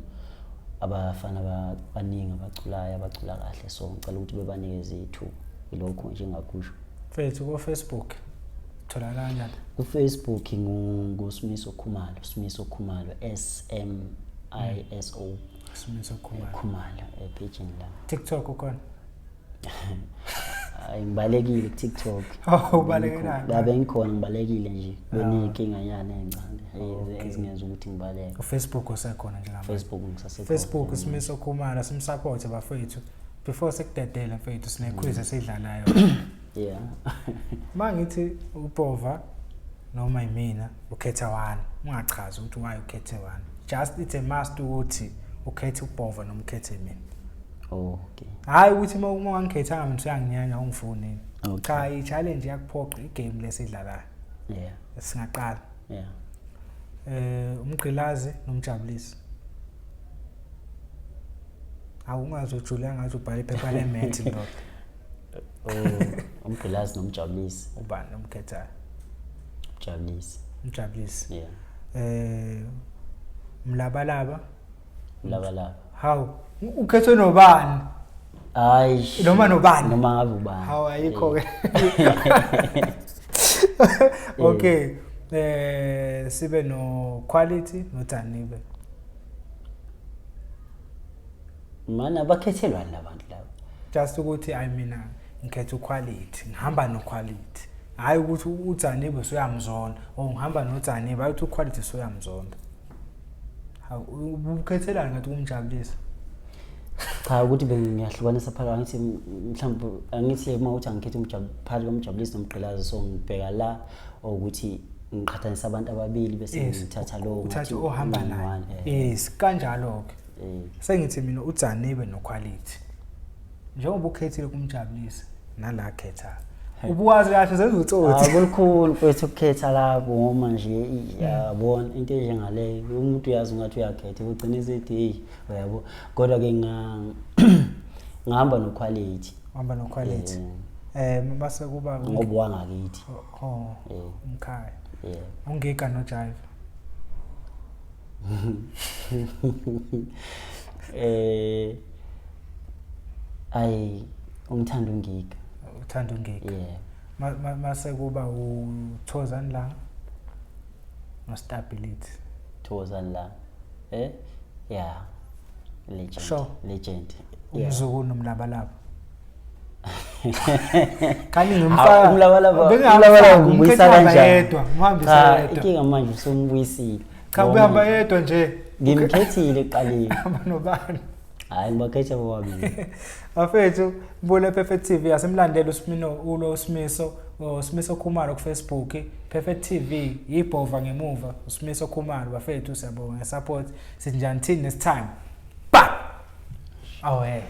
Abafana baningi abaculayo, abacula kahle, so ngicela ukuthi bebanikeze ithuba. Ilokho nje engakusho. Mfethu, ko-Facebook tholakala kanjani? Ku-Facebook nguSimiso Khumalo, Simiso Khumalo, SMISO. Simiso Khumalo. Khumalo epagini lami. TikTok ukhona? Hayi, ngibalekile ku-TikTok. Oh, ubalekelani? Babe ngikhona, ngibalekile nje, beney'nkinga nyana ey'ncane ezingenza ukuthi ngibaleke. UFacebook usekhona njengamanje? Facebook ngisasekhona. Facebook uSimiso Khumalo, simsupport bafethu. Before sikudedele mfethu, sine-quiz esiyidlalayo. Ma ngithi uBhova noma yimina, ukhetha one, ungachazi ukuthi why ukhethe one, just it's a must ukuthi ukhethe uBhova noma ukhethe mina. Oh, okay. Hhayi ukuthi uma ungangikhethanga mina usuyanginyanya, ungifuni. Okay. Cha, i-challenge iyakuphoqa, igame lesidlalayo. Singaqala? Yeah. Umgqilazi nomjabulisi. Awungazojula ngathi ubhala iphepha le-math, ndoda. Oh, umgqilazi nomjabulisi. Ubani omkhethayo? Umjabulisi. Umjabulisi. Yeah. Mlabalaba. Mlabalaba. Hawu, ukhethwe nobani? Hayi. Noma nobani? Noma ngabe ubani. Hawu, ayikho ke. Okay. Sibe no Quality no Danibe. Mana bakhethelwani labantu laba? Just ukuthi I mina ngikhetha uQuality, ngihamba no Quality. Hayi ukuthi uDanibe usuyamzonda, or ngihamba noDanibe, hayi ukuthi uQuality usuyamzonda. Hawu, ubukhethelani ngathi kumjabulisa? Cha, ukuthi bengiyahlukanisa phakathi, angithi mhlawumbe, angithi uma uthi angikhethe phakathi komjabulisi nomgqilazi, so ngibheka la ukuthi ngiqhathanisa abantu ababili bese ngithatha lo uthathe ngathi ohamba naye. ungconywana, Yes, kanjalo ke. Sengithi mina uDanibe noQuality. Njengoba ukhethile kumjabulisa nala khetha. Ubuwazi kahle zenza Ah, utsotsi. Kulukhulu mfethu ukukhetha lapho, ngoba nje yabona into enjengaleyo, umuntu uyazi ungathi uyakhetha, ugcine sethi hey, uyabo, kodwa ke ngihamba noQuality. Uhamba noQuality. Mase kuba ngoba wangakithi. Oh, umkhaya. Yeah. Ungiga no Jive. Ayi, ungithanda ungiga. Uthanda ungiga. Yeah. Mase kuba uThozani la no Stability. Thokozani la. Yeah. Legend. Sure. Legend. Yeah. Umzukulu nomlabalaba. Kani Hawu, ngimfaka. Umlabalaba. Bengingamfaki, Umlabalaba ngibuyisa ngimkhetha kanjani? yedwa, ngimhambise Cha, yedwa. inkinga manje usumbuyisile. Cha, Ngoba ubehamba manje yedwa nje. Ngimkhethile ekuqaleni. Hamba nobani? Hayi, ngibakhetha bobabili. Bafethu, Mbule Perfect TV, asimlandele uSmino, ulo uSimiso, uSimiso Khumalo ku Facebook, Perfect TV, ibhova ngemuva, uSimiso Khumalo. Bafethu, siyabonga ngesupport. Sithi njani thini next time? Ba. Oh hey.